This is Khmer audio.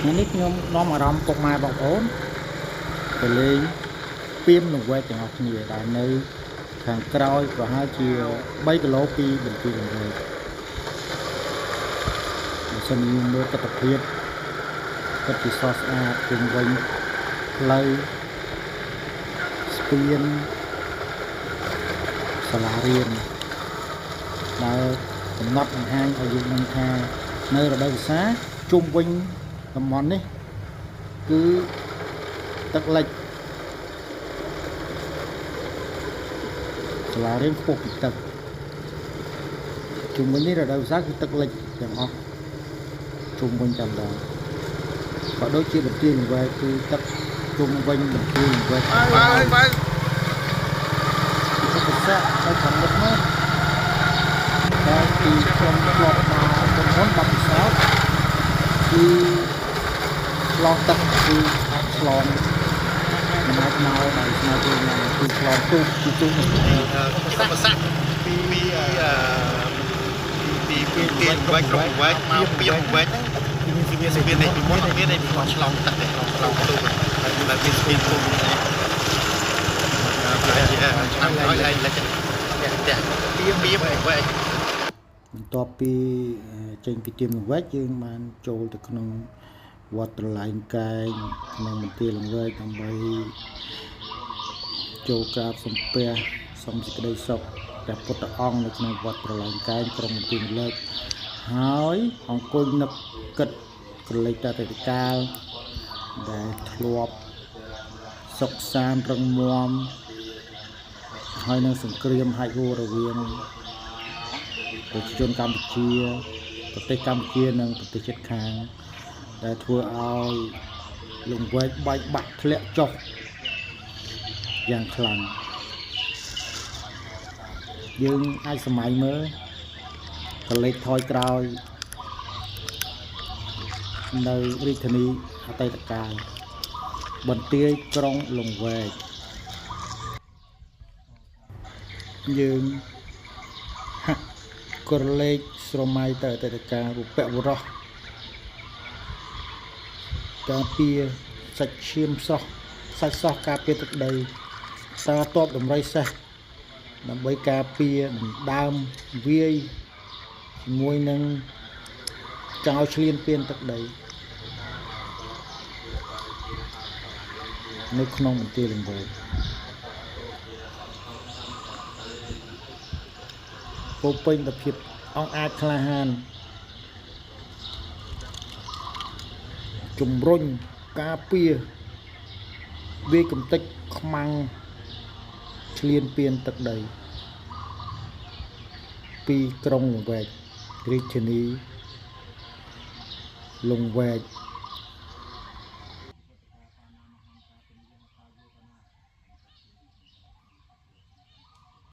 ថ្ងៃនេះខ្ញុំនាំអារម្មណ៍ពុកម៉ែបងប្អូនទៅលេងពាមលង្វែកទាំងអស់គ្នាដែលនៅខាងក្រោយប្រហែលជា3គីឡូពីបន្ទាយលង្វែកបើសិនយើងមើលទស្សនភាពពិតជាស្រស់ស្អាតជុំវិញផ្លូវស្ពានសាលារៀនដែលកំណត់បង្ហាញឲ្យយើងដឹងថានៅរដូវវស្សាជុំវិញតំបន់នេះគឺទឹកលិចសាលារៀនខ្ពស់ពីទឹកជុំវិញនេះរដូវវស្សាគឺទឹកលិចទាំងអស់ជុំវិញតែម្ដងក៏ដូចជាបន្ទាយលង្វែកគឺទឹកជុំវិញបន្ទាយលង្វែក បើបើ ឧបសគ្គនៅខាងមុខនោះតែពីខ្ញុំធ្លាប់មកមុនមុនបាត់ពិសោធន៍គឺឆ្លងទឹកគឺអាចឆ្លងមិនអាចមកដោយស្មើជើងណាគឺឆ្លងទូកគឺទូកនេះ ឧបសគ្គពីពីពីពីពីវែកក្រុមវែកមកពីវែកហ្នឹងមានស្ពាននេះពីមុនអត់មានទេពីមុនឆ្លងទឹកទេឆ្លងទូកហើយមានស្ពានទូកនេះហើយឆ្នាំក្រោយឡើងលិចផ្ទះពីពីវែក បន្ទាប់ពីចេញពីទៀមលង្វែកយើងបានចូលទៅក្នុងវត្តត្រឡែងកែងក្នុងមន្ទីរលង្វែកដើម្បីចូលក្រាបសំពះសុំសេចក្តីសុខព្រះពុទ្ធអង្គនៅក្នុងវត្តត្រឡែងកែងក្រុងមន្ទីរលង្វែកហើយអង្គុយនឹកគិតក្រឡេកតតិកាលដែលធ្លាប់សុខសាន្តរឹងមាំហើយនឹងសង្គ្រាមហាច់ហួររវាងប្រជាជនកម្ពុជាប្រទេសកម្ពុជានិងប្រទេសជិតខាងដែលធ្វើឲ្យលង្វែកបែកបាក់ធ្លាក់ចុះយ៉ាងខ្លាំងយើងអាចសម័យមើលកលេចថយក្រោយនៅរាជធានីអតីតកាលបន្ទាយក្រុងលង្វែកយើងហាក់ក្រឡេកស្រមៃទៅអតីតកាលរូបវរោះការពារសាច់ឈាមសោះសាច់សោះការពារទឹកដីតាតបដំរីសេះដើម្បីការពារដណ្ដើមវាយជាមួយនឹងចោលឆ្លៀនពៀនទឹកដីនៅក្នុងមន្ទីរលង្វែកពោពេញទៅភាពអង្អាចក្លាហានជំរុញការពារវាយកំទេចខ្មាំងឆ្លៀនពៀនទឹកដីពីក្រុងលង្វែករាជធានីលង្វែក